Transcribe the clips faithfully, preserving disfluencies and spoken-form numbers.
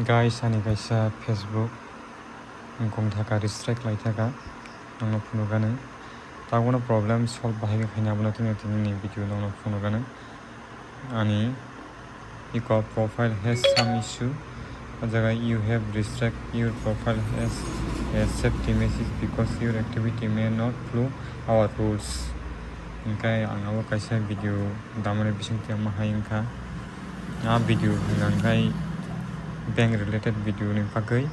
Guys, ani kaisa Facebook wngkong thaka, restrict lai thaka, nokno phunukgani. Tabono problem solve bahai khe khaina, abono tini tini ni video nokno phunukgani. Ani iko profile has some issue. O jaga, "You have restrict your profile as a safety message because your activity may not follow our rules." Hingkhe ang abo kaisa video damani bisingtwi omo hai wngkha. A video hwnka hwnkhe bank related video ni bagwi.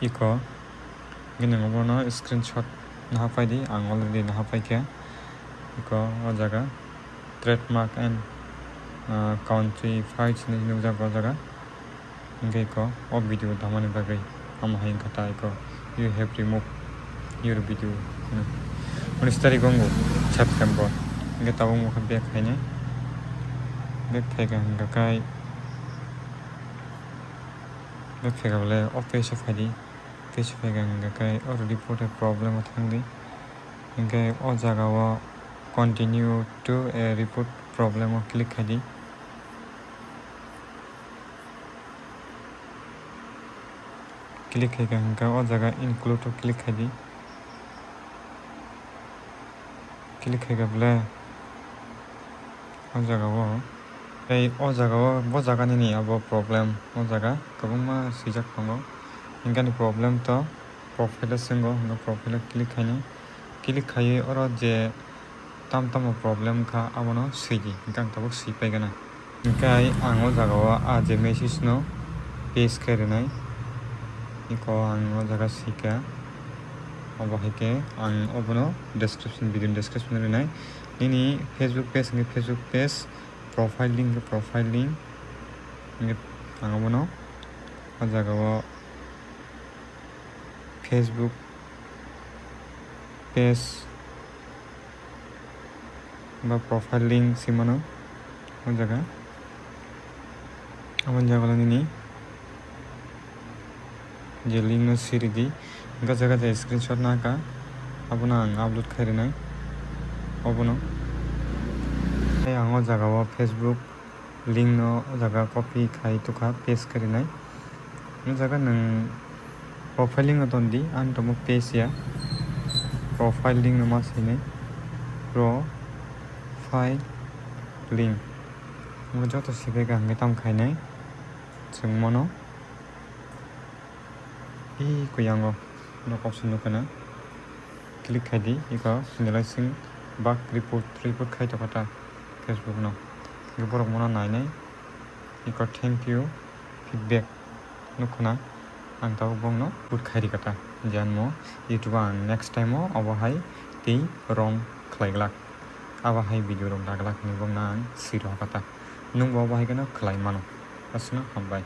Iko, nini obono screenshot naha paidi, ang already naha paikha. Iko, o jaga, trademark and, ah, country files hinwi nukjak o jaga. Hingke iko o video damani bagwi omo hai wngkha ta iko, "You have removed your video," hino. Unis tarik o wngo September. Hingke tabuk wngkha back khainai. Back phaikha hingka kai, back phaikha bole o page o phaidi. Page o phaikha hingka kai o report o problem o thangdi. Hingke o jaga o "Continue to a report" problem o click khaidi. Click khaikha hingkha o jaga include o click khaidi. Click khaikha bole o jaga o, tei o jaga o, bo jaga nini abo problem, o jaga kwbangma swijak tongo. Hingkani problem to profile o swngo, hingkha profile o click khainai. Click khaiwi oro je tam tamo problem wngkha, abono swidi, hingke ang tabuk swi paigana. Hingke ang o jaga o a je message no paste khe rwnai, iko ang o jaga swikha. Obo hai khe ang obono description, video ni description o rwnai. Nini Facebook page hingke Facebook page, profile link hingke profile link, hingke ang obono o jaga o Facebook page ba profile link se mano o jaga. Aboni jaga o nini je link no siri di, gaja gaja screenshot naka, abono ang upload khai rinai obono. Tei ang o jaga o Facebook link no o jaga copy khai tukha, paste khe rinai. O jaga nwng profile link no ton di, ang tongmo page ya. Profile link no ma swinai. Profile link. Omo joto sibega hingke tam khainai. Chwng mono. I kuyango nok option nukha na. Click khai di, iko sinilai sing bak report, report khai tokha ta Facebook no. Borok mono nainai. Iko thank you feedback nukho na, ang tabuk bongno put khai rikha ta, je ang mo YouTube o ang next time o obo hai tei wrong khlai glak, abo hai video rok da glak hinwi bongno ang swi rohor kha ta, nwng bo obo hai kheno khlai mano. Aswkno hambai.